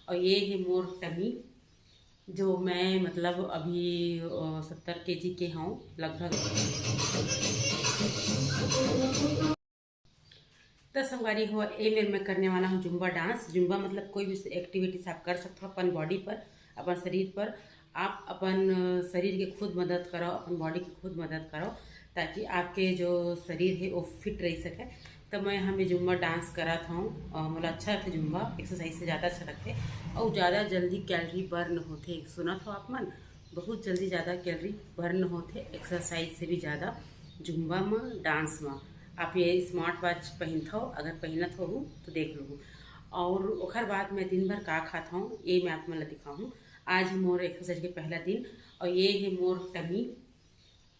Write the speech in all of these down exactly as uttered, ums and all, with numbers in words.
और ये है मोर टमी, जो मैं मतलब अभी, अ, सत्तर केजी के हूँ लगभग। त संगवारी हो, ए मेर मैं करने वाला हूँ जुम्बा डांस। जुम्बा मतलब कोई भी एक्टिविटीज आप कर सकते हो अपन बॉडी पर, अपन शरीर पर। आप अपन, अ, शरीर के खुद मदद करो, अपन बॉडी के खुद मदद करो, ताकि आपके जो शरीर है वो फिट रह सके। तो मैं यहाँ भी जुम्बा डांस करत हूँ, अ, मोला अच्छा लगता जुम्बा एक्सरसाइज से ज़्यादा अच्छा लगते, और ज़्यादा जल्दी कैलोरी बर्न होते। सुनत हो आप मन, बहुत जल्दी ज़्यादा कैलोरी बर्न होते एक्सरसाइज से भी ज़्यादा जुम्बा में, डांस में। आप ये स्मार्ट वॉच पहनत हो, अगर पहनत हो तो देख लो। और ओखर बाद मैं दिन भर का खात हूँ, ये मैं आप मन ला दिखाऊँ। आज है मोर एक्सरसाइज के पहला दिन, और ये है मोर टमी,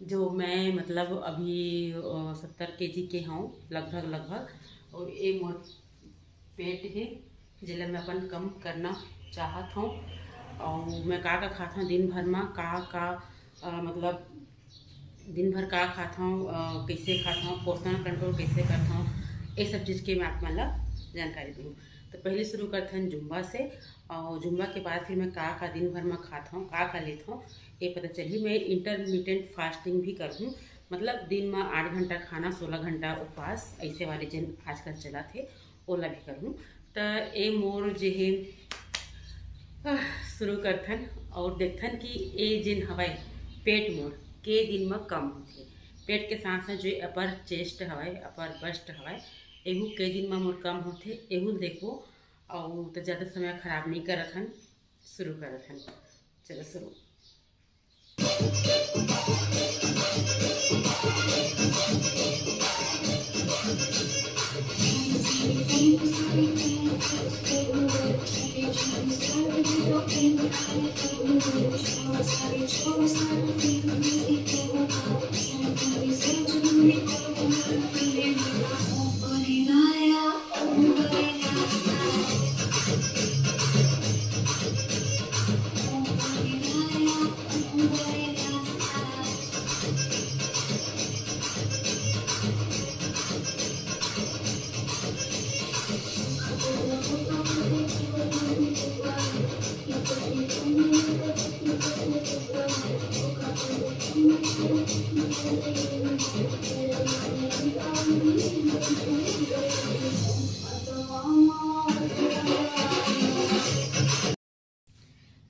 जो मैं मतलब अभी, अ, सत्तर केजी के हूँ लगभग, लगभग। और ये मोर पेट है, जेला मैं अपन कम करना चाहत हूँ। और मैं का का खात हूँ दिन भर में, का का, अ, मतलब दिन भर का खात हूँ, अ, कैसे खात हूँ, पोषण कंट्रोल कैसे करत हूँ, ये सब चीज़ के मैं आप मन ला जानकारी दूँ। तो पहले शुरू करथन जुम्बा से, और जुम्बा के बाद फिर मैं का का दिन भर में खात हूँ, का का लेत हूँ, ये पता चली। मैं इंटरमिटेंट फास्टिंग भी करहूँ, मतलब दिन में आठ घंटा खाना, सोलह घंटा उपवास, ऐसे वाले जिन आजकल चलत हे, ओला भी करहूँ। त ए मोर जे हे, आह, शुरू करथन और देखथन कि ए जिन हवय पेट मोर के दिन म कम होथे। पेट के साथ साथ जो अपर चेस्ट हवय, अपर बस्ट हवय, एहू के दिन म मोर कम होथे, एहू ल देखबो। अउ त ज़्यादा समय खराब नहीं करत हन, शुरू करत हन। चलो शुरू।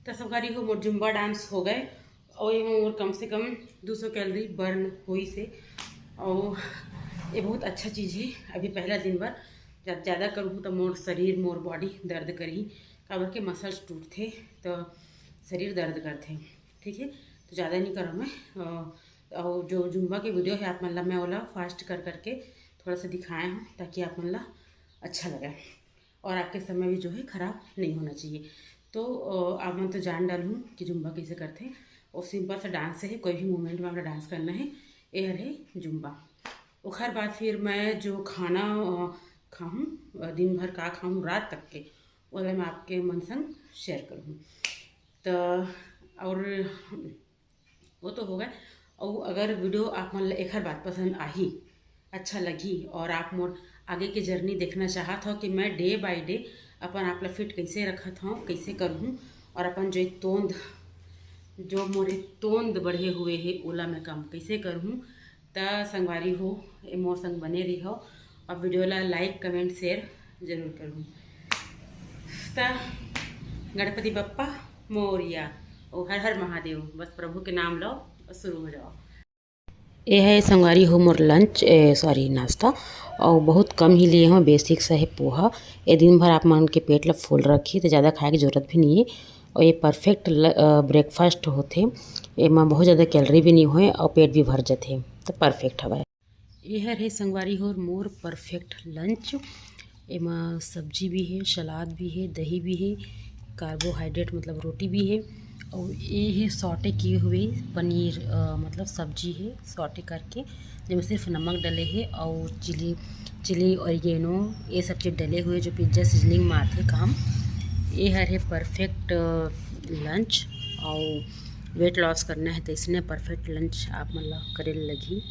त संगवारी हो, मोर जुम्बा डांस हो गए और ये मोर कम से कम दो सौ कैलोरी बर्न होइस हे। और ये बहुत अच्छा चीज़ है। अभी पहला दिन बर जब ज़्यादा करहूँ तो मोर शरीर, मोर बॉडी दर्द करही, काबर के मसल्स टूटथे तो शरीर दर्द करथे। ठीक है, तो ज़्यादा नहीं करहूँ मैं। अ, और जो जुम्बा के वीडियो है आप मन ला मैं ओला फास्ट कर करके थोड़ा सा दिखाए हूँ, ताकि आप मन ला अच्छा लगे और आपके समय भी जो है ख़राब नहीं होना चाहिए। तो, अ, आप मन तो जान डालहूँ कि जुम्बा कैसे करथे। और सिंपल सा डांस है, कोई भी मूवमेंट में आपला डांस करना है। ये हर है जुम्बा। ओखर बाद फिर मैं जो खाना, अ, खाहूँ, अ, दिन भर का खाहूँ रात तक के, ओला मैं आपके मन संग शेयर करहूँ। त और वो तो हो गए। और अगर वीडियो आप मन ला एखर बात पसंद आही, अच्छा लगी और आप मोर आगे के जर्नी देखना चाहत हो कि मैं डे बाय डे अपन आप ला फिट कैसे रखत हूँ, कैसे करहूँ, और अपन जो तोंद, जो मोरे तोंद बढ़े हुए है, ओला मैं कम कैसे करहूँ, त संगवारी हो, ए मोर संग बने रहो। अब वीडियो ला लाइक, कमेंट, शेयर जरूर करहूँ। त गणपति बप्पा मोरिया, ओ हर हर महादेव, बस प्रभु के नाम लो और शुरू हो जाओ। ये है संगवारी हो मोर लंच, ए, सॉरी, नाश्ता। और बहुत कम ही लिए हूँ, बेसिक सा है पोहा। ये दिन भर आप मन के पेट ला फुल रखी, तो ज़्यादा खाए की जरूरत भी नहीं है। और ये परफेक्ट ल-, अ, ब्रेकफास्ट होथे। एमा बहुत ज़्यादा कैलोरी भी नहीं होए और पेट भी भर जाथे, तो परफेक्ट हवय। ये हर है संगवारी हो मोर परफेक्ट लंच। एमा सब्जी भी है, सलाद भी है, दही भी है, कार्बोहाइड्रेट मतलब रोटी भी है, और ये है सॉटे किए हुए पनीर, अ, मतलब सब्जी है सॉटे करके, जेमे सिर्फ नमक डले है और चिली, चिली, ऑरिगेनो, ये सब चीज़ डले हुए जो पिज्ज़ा सीजनिंग में आथे काम। ये हर है परफेक्ट, अ, लंच। और वेट लॉस करना है तो इसने परफेक्ट लंच आप मन ला करे लगही।